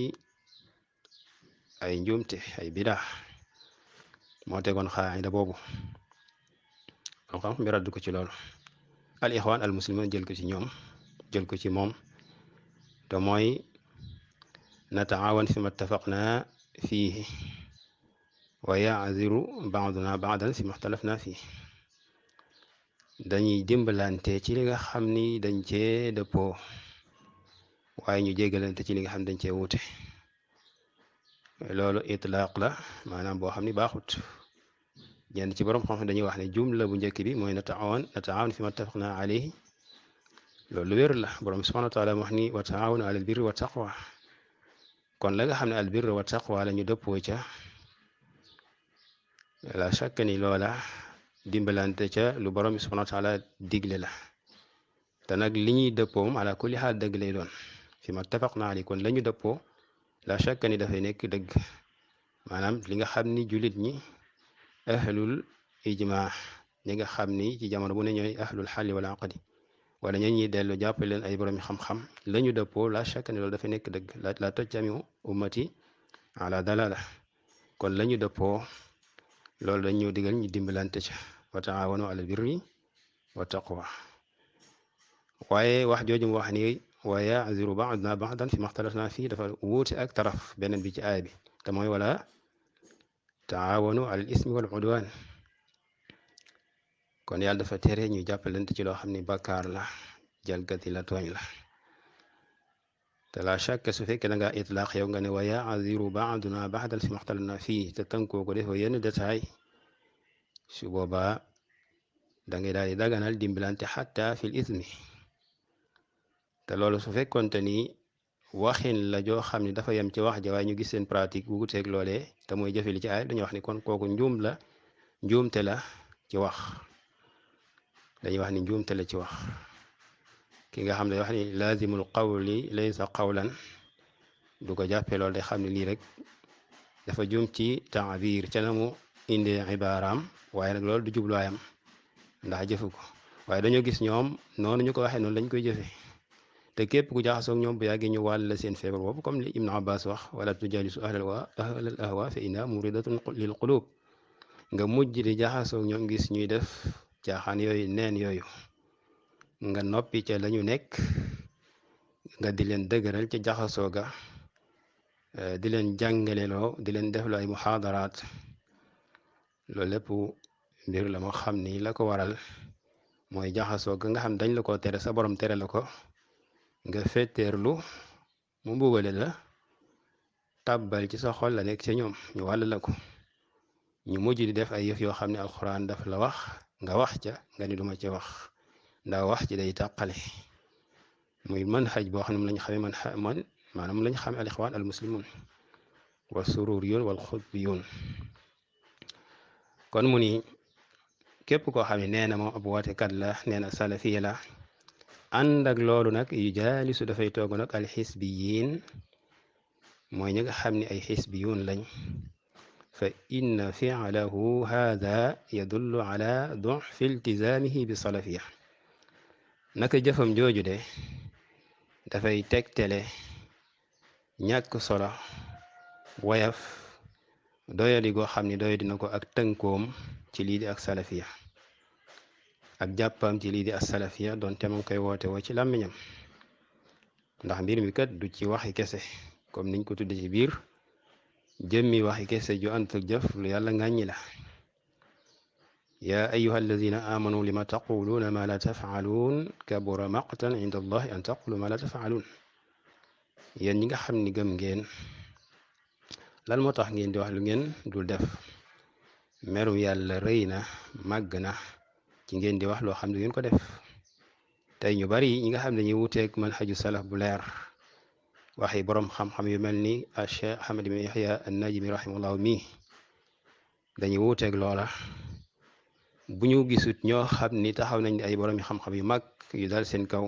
ay njuumte ay bidaa moo tegoon xaaxida boobu xam-xam mi raddu ko ci loolu al ixwaan al muslimin jël ko ci moom te mooy nataawan fi ma ttafaqna fiihi wa yaziru baaduna baadan fi ma xtalafna fii dañuy dimbalante ci li nga xam ni dañ cee dëppoo waaye ñu jéggalante ci li nga xam ne dañ cee wuute loolu itlaaq la maanaam boo xam ni baaxut ñenn ci borom xam-xam dañuy wax ne jumla bu njëkk bi mooy nataawan fi ma ttafaqna alayhi loolu lu wér la borom subhanahu wa taala wax ni wa taawanu alal birri wa taqwa kon la nga xam ne al birri wa taqwa la ñu dëppoo ca la chaque ni loola dimbalante ca lu borom subhanahu wa taala digle la te nag li ñuy dëppoo moom ala kulli xaal dëgg lay doon fi ma ttafaqna alayhi kon la ñu dëppoo la chaque ni dafay nekk dëgg maanaam li nga xam ni jullit ñi ahlul ijmaa ñi nga xam ni ci jamono bu ne ñooy ahlul xalli wala aqdi wala ña ñuy dellu jàpp leen ay borom xam-xam la ñu dëppoo la chaque ni loolu dafay nekk dëgg la tajtamiu ummati ala dalala kon la ñu dëppoo loolu dañ ñëw digal ñu dimbalante ca wa taawanu ala birri wa taqwa waaye wax jooju mu wax ni wa yaziru baaduna baadan fi maxtalafna fii dafa wuute ak taraf beneen bi ci aaya bi te mooy wala taawanu ala al ismi wal udwan kon yàlla dafa tere ñu jàppalante ci loo xam ni bakkaar la jalgati la tooñ la te la chaque su fekkee da nga itlaaq yow nga ne wa yaziru baaduna baadan fi maxtalafna fii te tënkoo ko defoo yenn détail su boobaa da ngay daal di daganal dimbalante xatta fil ismi te loolu su fekkonte ni waxin la joo xam ne dafa yem ci wax ja waaye ñu gis seen pratique bu wuteeg loolee te mooy jëfe li ci aay dañuy wax ni kon kooku njuumte la ci wax dañuy wax ni njuumte la ci wax ki nga xam ne wax ni laazimul qawli laysa qawlan du ko jàppee loolu day xam ne lii rek dafa juum ci taabir ca na mu indee ibaaraam waaye nag loolu du jubluwaayam ndax jëfu ko waaye dañoo gis ñoom noonu ñu ko waxee noonu lañ koy jëfe te képp ku jaxasoog ñoom bu yàggee ñu wàll la seen feebar boobu comme li Ibnu Abbas wax wala tujalisu ahlal ahwa fa inna muridatun lil qulub nga mujj di jaxasoog ñoom gis ñuy def caaxaan yooyu neen yooyu nga noppi ca lañu nekk nga di leen dëgëral ca jaxasoo ga di leen jàngaleloo di leen defloo ay muxaadaraat loolu lépp mbir la moo xam ni la ko waral mooy jaxasoo ga nga xam dañ la ko tere sa borom tere la ko nga fetteerlu mu mbugale la tàbbal ci sa xol la nekk ca ñoom ñu wàll la ko ñu mujj di def ay yëf yoo xam ne alxuraan daf la wax nga wax ca nga ni duma ca wax ndax wax ci day tàqale muy manhaj boo xam ne lañ xamee maanaam lañ xamee al ixwaan al muslimun wa sururiyun wal xutbiyun kon mu ni képp koo xam ne nee na moom ab wootekat la nee na salafiya la ànd ak loolu nag yu jaalisu dafay toog nag al xisbiyin mooy ñi nga xam ne ay xisbiyun lañ fa inna fi'lahu hada yadullu ala du'fi iltizaamihi bi salafiya naka jëfam jooju de dafay tegtale ñàkk solo woyaf doyadi goo xam ne doyadi na ko ak tënkoom ci lii di ak salafiya ak jàppam ci lii di ak salafiya doonte mu koy woote woo ci làmmiñam ndax mbir mi kat du ci waxi kese comme niñ ko tudde ci biir jëmmi waxi kese ju ànd ak jëf lu yàlla ŋàññi la yaa ayuha alladina amanu lima taquluuna ma la tafaaluun kabura maqtan inda allahi an taqulu ma la tafaaluun yéen ñi nga xam ni gëm ngeen lan moo tax ngeen di wax lu ngeen dul def merum yàlla rëy na màgg na ci ngeen di wax loo xam ne ngeen ko def tey ñu bari ñi nga xam ne dañuy wuteeg manhaju salaf bu leer waxi boroom xam-xam yu mel ni Cheikh Ahmad ibn Yahya an-Najmi rahimahullahu mi dañuy wuteeg loola bu ñu gisut ñoo xam ni taxaw nañ ay boroom xam-xam yu mag yu dal seen kaw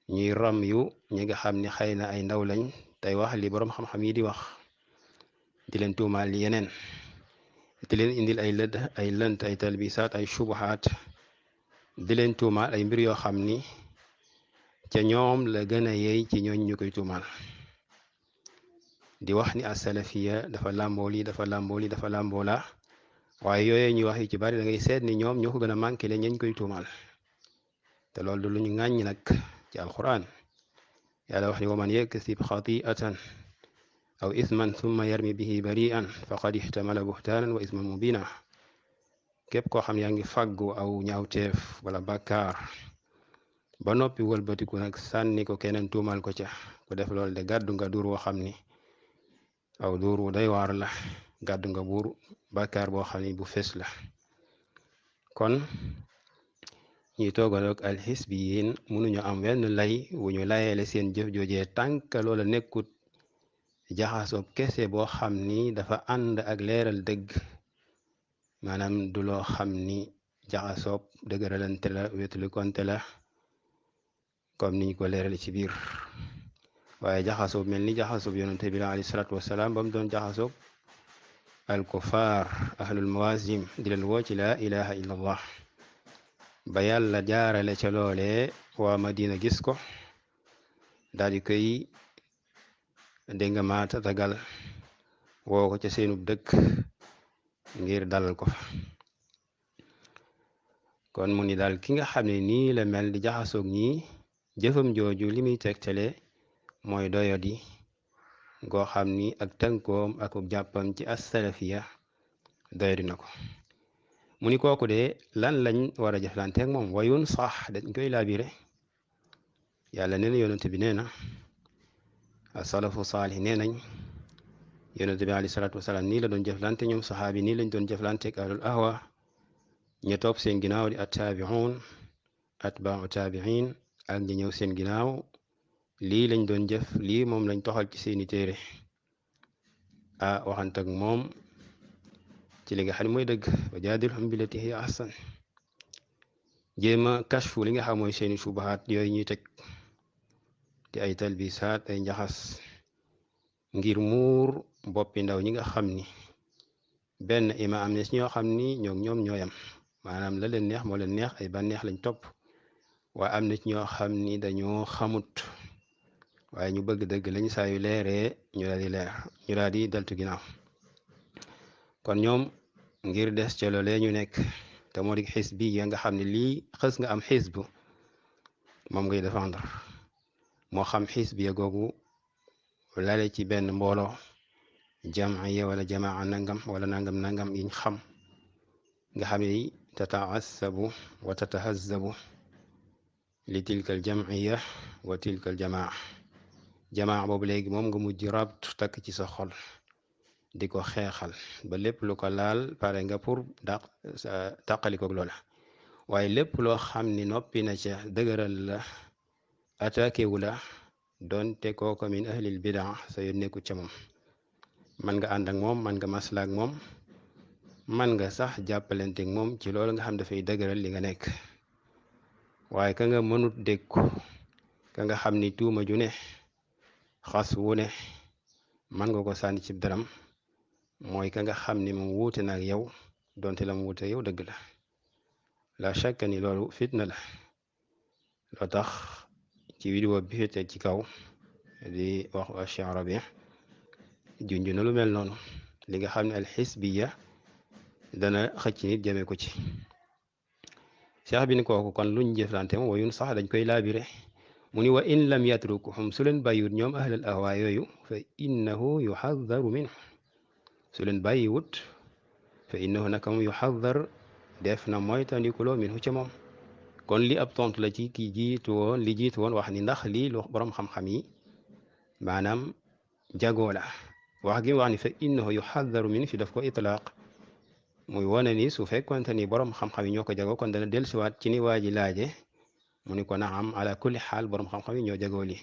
ñuy ram yu ñi nga xam ni xëy na ay ndaw lañ tey wax li boroom xam-xam yi di wax di leen tuumaal yeneen di leen indil ay lënt ay talbisaat ay shubuhaat di leen tuumaal ay mbir yoo xam ni ca ñoom la gën a yey ci ñooñ ñu koy tuumaal di wax ni asalafiya dafa làmboo lii dafa làmboo lii dafa làmboo la waaye yooyee ñuy wax yu ci bari da ngay seet ni ñoom ñoo ko gën a manqué le ñañ koy tuumaal te loolu du lu ñu ŋàññi nag ci alquran yàlla wax ni wa man yaksib xati'atan aw isman thumma yarmi bihi bari'an faqad ihtamala buhtaanan wa isman mubina képp koo xam yaa ngi fàggu aw ñaawteef wala bàkkaar ba noppi wëlbatiku nag sànni ko keneen tuumal ko ca ku def loolu de gàddu nga duur woo xam ni aw duur wu day waar la gàddu nga buur bàkkaar boo xam ni bu fes la kon ñuy toogaloog alxisbiyin mënuñu am wenn lay wu ñu layeele seen jëf joojee tànk loola nekkut jaxasoob kese boo xam ni dafa ànd ak leeral dëgg maanaam du loo xam ni jaxasoob dëgëralante la wétali konte la comme niñ ko leerale ci biir waaye jaxasoob mel ni jaxasoob yonente bi alayhi salaatu wasalaam ba mu doon jaxasoob al kufaar ahlul mawasim di leen woo ci laa ilaha illa allah ba yàlla jaarale ca loole waa Madina gis ko daal di koy dégg nga maata tagal woo ko ca seenub dëkk ngir dalal ko fa kon mu ni daal ki nga xam ne nii la mel di jaxasoog ñii jëfam jooju li muy tegtale mooy doyodi goo xam ni ak tënkoom ak jàppam ci as-salafiya doyodi na ko mu ni kooku de lan lañ war a jëflanteeg moom wayun sax dañ koy laabire yàlla nee na yonent bi nee na asalafu saalih nee nañ yonent bi alayhi salaatu wasalaam nii la doon jëflante ñoom saxaabi nii lañ doon jëflanteeg ahlul ahwa ña topp seen ginnaaw di attaabiun atbaau taabiin ak ñi ñëw seen ginnaaw lii lañ doon jëf lii moom lañ toxal ci seeni téere waxante ak moom ci li nga xam ne mooy dëgg wa jaadilhum billati hiya ahsan jéema kashfu li nga xam mooy seeni subahaat yooyu ñuy teg di ay talbisaat ay njaxas ngir muur boppi ndaw ñi nga xam ni benn ima am ne si ñoo xam ni ñoom ñooyam maanaam la leen neex moo leen neex ay bànneex lañ topp waaye am na ci ñoo xam ni dañoo xamut waaye ñu bëgg dëgg lañ saa yu leeree ñu daal di deltu ginnaaw kon ñoom ngir des ca loolee ñu nekk te moo di xisbi ya nga xam ne lii xës nga am xisbu moom ngay défendre moo xam xisbi ya googu lale ci benn mbooloo jamiya wala jamaa nangam wala nangam yiñ xam nga xam ne tataasabu wa tatahazabu li tilka al jamiya wa tilka al jamaa boobu léegi moom nga mujj rabt takk ci sa xol di ko xeexal ba lépp lu ko laal pare nga pour tàqalikoog loola waaye lépp loo xam ni noppi na ca dëgëral la attaqué wu la doonte kooko min ahlil bidaa sa yoon nekkut ca moom man nga ànd ak moom man nga maslaak moom man nga sax jàppalanteeg moom ci loolu nga xam dafay dëgëral li nga nekk waaye ka nga mënut dékku ka nga xam ni tuuma ju ne xas wu ne man nga ko sànni ci daram mooy ka nga xam ni moom wuute na ak yow donte la mu wuute yow dëgg la shakka ni loolu fitna la loo tax ci vidéo bi fi ci kaw di wax Cheikh Rabi junj na lu mel noonu li nga xam ne alxisbiya dana xëcc nit jëme ko ci cheikh bi ni kooku kon luñ jëflante moom wayun sax dañ koy laabire mu ni wa in lam yatrukuhum su leen bàyyiwut ñoom ahlal ahwa yooyu fa innahu yuxadaru minhu su leen bàyyiwut fa innahu naka moom yuxadar def na moytandikuloo minhu ca moom kon li ab tontu la ci kii jiitu woon li jiitu woon wax ni ndax lii lu borom xam-xam yi maanaam jagoo la wax gi wax ni fa innahu yuxadaru min fi daf ko itlaaq muy wane ni su fekkonte ni borom xam-xam yi ñoo ko jagoo kon dana dellusiwaat ci ni waa ji laaje mu ni ko naam ala kulli xaal borom xam-xam yi ñoo jagoo lii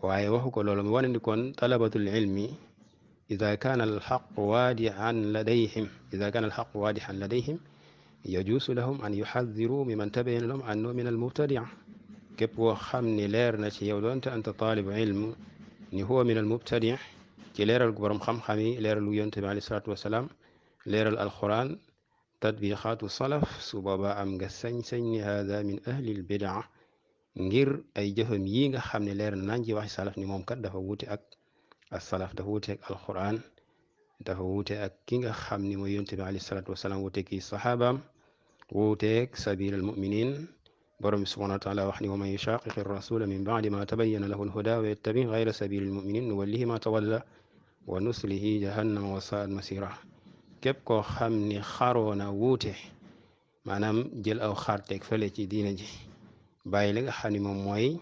waaye waxu ko loolu mu wane ni kon talabatul ilmi ida kaana alxaqu waadixan ladayhim yajuusu lahum an yuxadiru miman tabayana lahum annahu min almubtadia képp koo xam ni leer na ci yow doonte anta taalibu ilm ni huwa min almubtadia ci leeral gu borom xam-xam yi leeral gu yonte bi alayhi salaatu wasalaam leeral alquran tatbiqaatu salaf su boobaa am nga sañ-sañ ni hada min ahlil bidaa ngir ay jëfam yi nga xam ne leer nañ ci waxi salaf ni moom kat dafa wuute ak as-salaf dafa wuute ak alquran dafa wuute ak ki nga xam ni mooy yonte bi alayhi salaatu wasalaam wuute ki saxaabaam wuuteeg sabil al muminin borom bi subhanahu wa taala wax ni wa man yushaqiqi rasula min baadi ma tabayyana lahu alhuda wa yattabi gayra sabili al muminin nuwallihi ma tawalla wa nuslihi jahannama wa saat masira képp koo xam ni xaroona wuute maanaam jël aw xarteeg fële ci diina ji bàyyi li nga xam ni moom mooy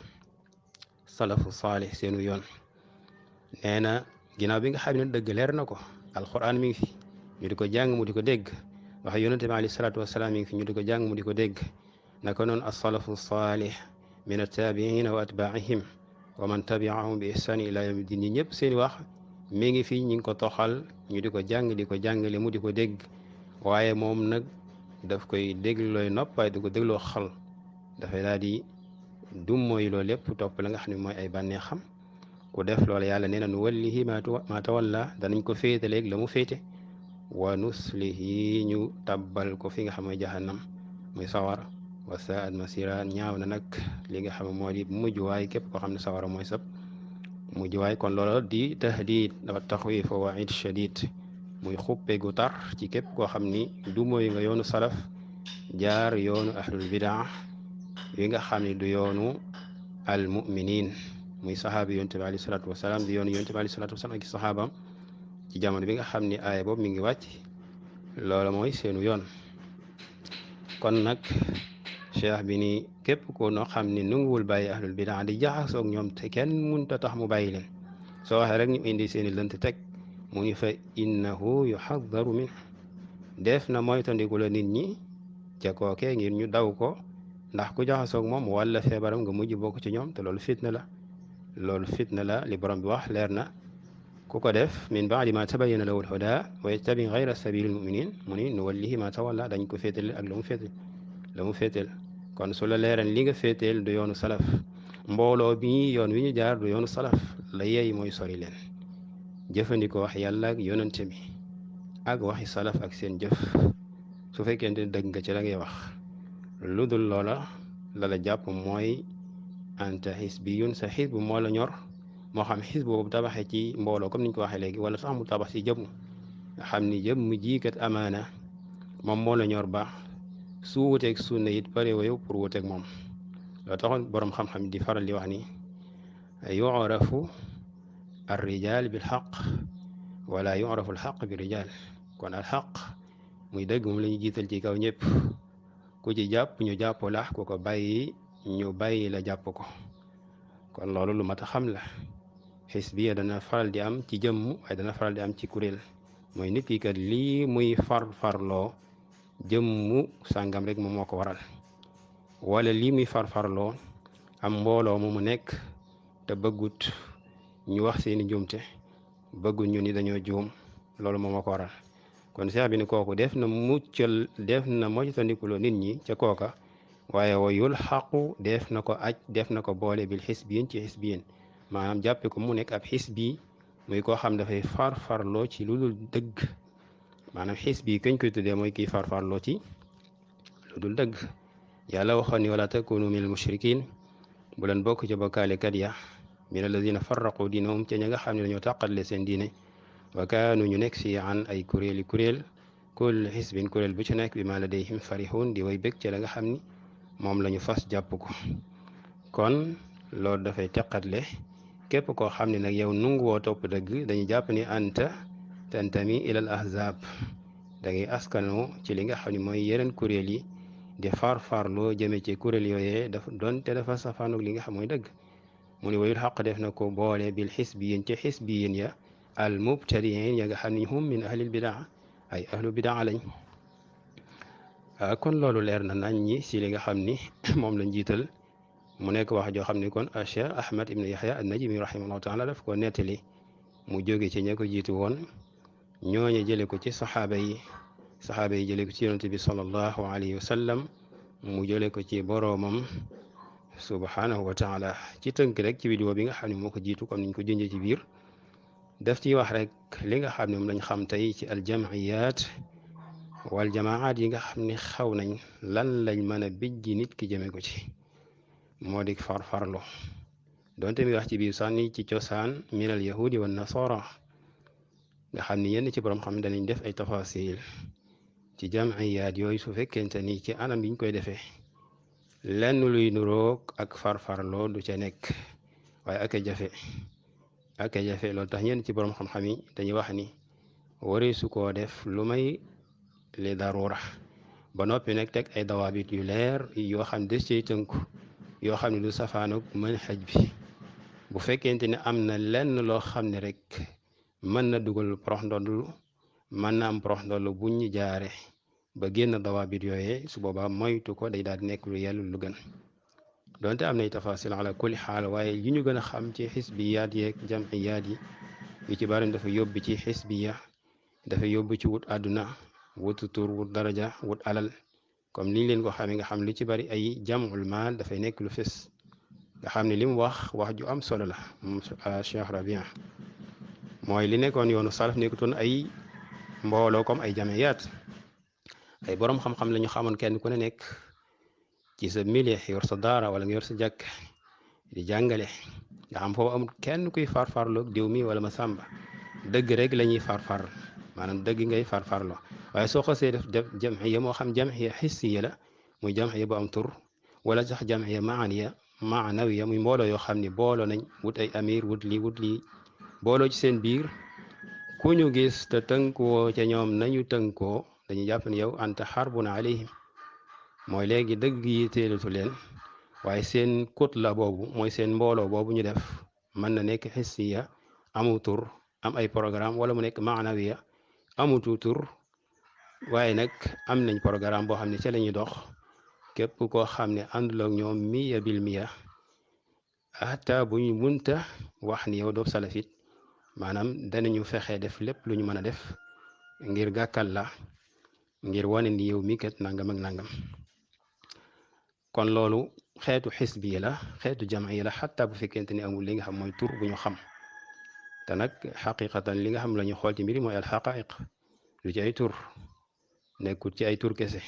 salafu saalih seenu yoon nee na ginnaaw bi nga xam ne dëgg leer na ko alquran mi ngi fi ñu di ko jàng mu di ko dégg waxe yonente bi alayhi salaatu wasalaam mi ngi fi ñu di ko jàng mu di ko dégg naka noonu asalafu saalih min attabiina wa atbaihim wa man tabiahum bi ihsani ila yawmi din ñi ñëpp seeni wax mi ngi fi ñi ngi ko toxal ñu di ko jàng di ko jàngale mu di ko dégg waaye moom nag daf koy déglooy nopp waaye di ko dégloo xal dafay daal di dummooy loolu lépp topp la nga xam ne mooy ay bànnee xam ku def loolu yàlla nee na nu wallihi ma tawalla danañ ko féete léegi la mu féete wa nuslihi ñu tabbal ko fi nga xam mooy jahannam muy sawar wa saat masira ñaaw na nag li nga xam moo di mujj waay képp koo xam ne sawara mooy sab mujj waay kon loolu di tahdid wa taxwif wa waid shadid muy xuppe gu tar ci képp koo xam ni du mooy nga yoonu salaf jaar yoonu ahlul bidaa yi nga xam ni du yoonu al muminin muy saxaabi yonte bi alayhi salaatu wasalaam di yoonu yonte bi alayhi salaatu wasalaam ak saxaabaam ci jamono bi nga xam ni aaya boobu mi ngi wàcc loola mooy seenu yoon kon nag cheikh bi ni képp ko noo xam ni nanguwul bàyyi ahlul bidaa di jaxasoog ñoom te kenn munta tax mu bàyyi leen soo waxee rek ñu indi seeni lënt teg mu ni fa innahu yuxadaru min def na moytandiku la nit ñi ca kookee ngir ñu daw ko ndax ku jaxasoog moom wala feebaram nga mujj bokk ci ñoom te loolu fitna la loolu fitna la li borom bi wax leer na ku ko def min baadi ma tabayyana lahu alhuda wa yattabi gayra sabili lmuminin mu ni nu wallihi ma tawalla dañ ko féetal ak la mu féetal kon su la leeran li nga féeteel du yoonu salaf mbooloo bi yoon wi ñu jaar du yoonu salaf la yeey mooy sori leen jëfandikoo wax yàlla ak yonante bi ak waxi salaf ak seen jëf su fekkente ne dëgg nga ci la ngay wax lu dul loola la la jàpp mooy anta xisbiyun sa xisbu moo la ñor moo xam xisbu boobu tabaxee ci mbooloo comme niñ ko waxee léegi wala sax mu tabax ci jëmm nga xam ni jëmm jiikat amaana moom moo la ñor baax su wuteeg sunna it pare yow pour wuteeg moom loo taxoon boroom xam-xam di faral di wax ni yu'rafu ar-rijaal bil xaq wala yu'rafu al xaq bi rijaal kon al xaq muy dëgg moom la ñu jiital ci kaw ñëpp ku ci jàpp ñu jàpp la ku ko bàyyi ñu bàyyi la jàpp ko kon loolu lu mat a xam la xisbiya dana faral di am ci jëmm waaye dana faral di am ci kuréel mooy nit ki kat lii muy farfarloo jëmmu sàngam rek moom moo ko waral wala lii muy farfarloo am mbooloo mu nekk te bëggut ñu wax seeni njuumte bëggut ñu ni dañoo juum loolu moom moo ko waral kon seex bi ni kooku def na muccal def na moytandikuloo nit ñi ca kooka waaye wayul xaqu def na ko aj def na ko boole bil xisbiyin ci xisbiyin maanaam jàppe ko mu nekk ab xisbi muy koo xam dafay farfarloo ci lu dul dëgg maanaam xisbi kañ koy tuddee mooy kiy farfarloo ci lu dul dëgg yàlla waxoon ni wala takunu min al mushrikin bu leen bokk ci bokkaalekat ya min alladina farraqu diinahum ca ña nga xam ne dañoo tàqatle seen diine wa kaanu ñu nekk si an ay kuréel kull xisbin kuréel bu ci nekk bi ma ladayhim farihun di way bég ca la nga xam ni moom la ñu fas jàpp ko kon loolu dafay teqatle képp koo xam ne nag yow nunguwoo topp dëgg dañuy jàpp ni anta tantami ilal ahzab da ngay askano ci li nga xam ne mooy yeneen kuréel yi di farfarloo jëme ci kuréel yooyee doonte dafa safaanoog li nga xam mooy dëgg mu ne wayul xaq def na ko boole bil xisbiyin ci xisbiyin ya al mubtadiin ya nga xam ne hum min ahlil bidaa ay ahlu bidaa lañ kon loolu leer na nañ ñi si li nga xam ni moom lañ jiital mu nekk wax joo xam ni kon Cheikh Ahmad ibn Yahya an-Najmi rahimahullahu taala daf ko nettali mu jóge ci ña ko jiitu woon ñooñu jële ko ci saxaaba yi jële ko ci yonente bi sallallahu alayhi wa sallam mu jële ko ci boroomam subhanahu wa taala ci tënk rek ci vidéo bi nga xam ne moo ko jiitu comme niñ ko jënjee ci biir daf ciy wax rek li nga xam ne moom lañ xam tey ci aljamiyat wal jamaat yi nga xam ne xaw nañ lan lañ mën a bijji nit ki jëme ko ci moo di farfarlo donte mi wax ci biir sànni ci cosaan minal yahudi wa nasara nga xam ni yenn ci borom xam danañ def ay tafasil ci jamayaat yooyu su fekkente ni ci anam biñ koy defee lenn luy nuroog ak farfarloo du ca nekk waaye ak a jafe loolu tax ñenn ci borom xam-xam yi dañuy wax ni wari su koo def lu may li darura ba noppi nag teg ay dawaabit yu leer yoo xam ne des cay tënku yoo xam ne du safaanoog mën xaj bi bu fekkente ne am na lenn loo xam ne rek mën na dugal prox ndollu mën na am prox ndollu bu ñu jaare ba génn dawaabit yooyee su boobaa moytu ko day daal di nekk lu yellu lu gën donte am nay tafasil ala kulli xaal waaye yu ñu gën a xam ci xisbiyaat yeeg jamiyaat yi yu ci bari dafa yóbbu ci xisbiya dafa yóbbu ci wut àdduna wut tur wut daraja wut alal comme liñ leen ko xamee nga xam lu ci bari ay jamul maal dafay nekk lu fës nga xam ne li mu wax ju am solo la moom Cheikh Rabia mooy li nekkoon yoonu salaf nekkutoon ay mbooloo comme ay jamiyaat ay borom xam-xam la ñu xamoon kenn ku ne nekk ci sa milieu yor sa daara wala nga yor sa jàkk di jàngale nga xam foofu amul kenn kuy farfarloog diw mi wala ma sàmba dëgg rek la ñuy farfar maanaam dëgg ngay farfarloo waaye soo xasee def jamiya moo xam jamiya hissiya la muy jamiya bu am tur wala sax jamiya maanawiya muy mbooloo yoo xam ne booloo nañ wut ay amir wut lii booloo ci seen biir ku ñu gis te tënkoo ca ñoom nañu tënkoo dañuy jàpp ne yow anta xarbun alayhim mooy léegi dëgg yi teelatu leen waaye seen kutla boobu mooy seen mbooloo boobu ñu def mën na nekk hissiya amu tur am ay programme wala mu nekk maanawiya amutu tur waaye nag am nañ programme boo xam ne ca la ñuy dox képp koo xam ne àndul ak ñoom miya bil miya hatta bu ñu munta wax ni yow doo salafit maanaam danañu fexe def lépp lu ñu mën a def ngir gàkkal la ngir wane ni yow mi kat nangam ak nangam kon loolu xeetu xisbi la xeetu jam'i la xataa bu fekkente ni amul li nga xam mooy tur bu ñu xam te nag xaqiqatan li nga xam la ñu xool ci mbiri mooy alxaqaiq lu ci ay tur nekkul ci ay tur kese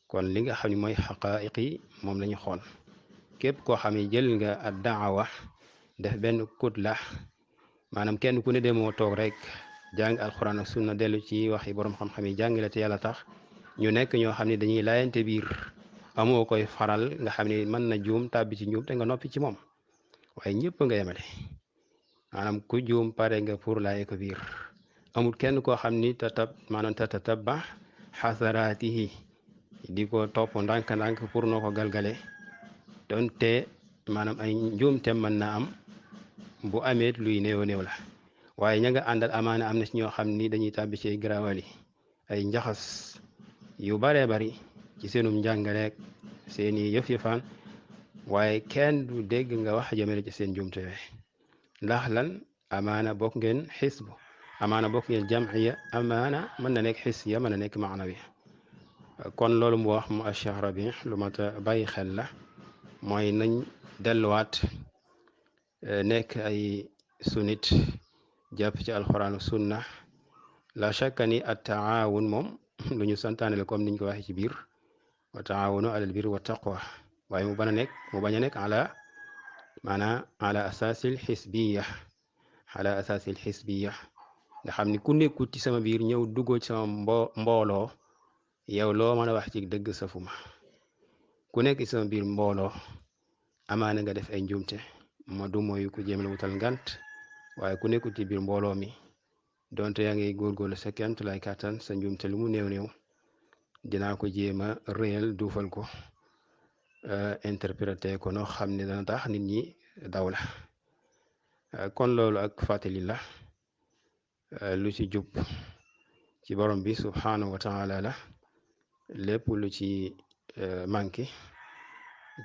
kon li nga xam ne mooy xaqaiq yi moom la ñu xool képp koo xam ne jël nga ad daawa def benn kut la maanaam kenn ku ne demoo toog rek jàng alxuraan ak sunna dellu ci waxi borom xam-xam yi jàngale te yàlla tax ñu nekk ñoo xam ne dañuy laayante biir amoo koy faral nga xam ne mën na juum tàbbi ci njuum te nga noppi ci moom waaye ñëpp nga yemale maanaam ku juum pare nga pour laaye ko biir amul kenn koo xam ni maanaam tatatabba xasaraatihi di ko topp ndànk-ndànk pour noo ko galgale donte maanaam ay njuumte mën na am bu amee luy néew néew la waaye ña nga àndal amaana am na ci ñoo xam ni dañuy tàbbi ci garaawali ay njaxas yu baree bari ci seenum njàngaleek seeni yëf-yëfaan waaye kenn du dégg nga wax jëmale ci seen njuumte yooyu ndax lan amaana bokk ngeen xisbu amaana bokk ngeen jamciya amaana mën na nekk xisiya mën na nekk maanawi kon loolu mu wax mu Cheikh Rabi lu mat a bàyyi xel la mooy nañ delluwaat nekk ay sunnit jàpp ci alxuraanu sunna la shakka ni at taawun moom lu ñu santaane la comme niñ ko waxee ci biir wa taawunu alal birri wa taqwa waaye mu bañ a nekk ala maanaam ala asaasil xisbiya ala asaasil xisbiya nga xam ni ku nekkut ci sama biir ñëw duggoo ci sama mbooloo yow loo mën a wax ci dëgg safuma ku nekk ci sama biir mbooloo amaana nga def ay njuumte ma du mooy ku jéem la wutal ngant waaye ku nekkut ci biir mbooloo mi donte yaa ngi góorgóorlu sa kemt lay kàttan sa njuumte lu mu néew néew dinaa ko jéem a réel duufal ko interprété ko noo xam ne dana tax nit ñi daw la kon loolu ak fàttali la lu ci jub ci borom bi subhanahu wa taala la lépp lu ci manqué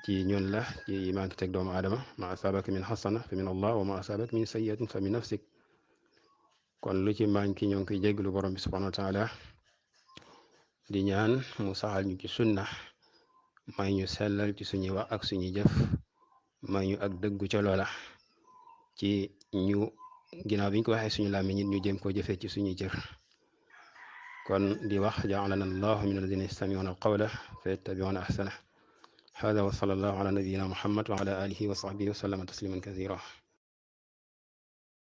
ci ñun la ci manqué teg doomu aadama ma asabaka min xasana fa min allah wa ma asabaka min sayyiatin fa min nafsik kon lu ci manqué ñoo ngi koy jégglu borom bi subhanahu wa taala di ñaan mu saxal ñu ci sunna may ñu sellal ci suñuy wax ak suñuy jëf may ñu ak dëggu ca loola ci ñu ginnaaw bi ñu ko waxee suñu làmmiñ ñu jëm koo jëfee ci suñuy cër kon di wax ja'alana allahu min alladina yastami'una alqawla fa yattabi'una ahsana hada wa sallallahu ala nabiyyina muhammad wa ala alihi wa sahbihi wa sallama tasliman kathira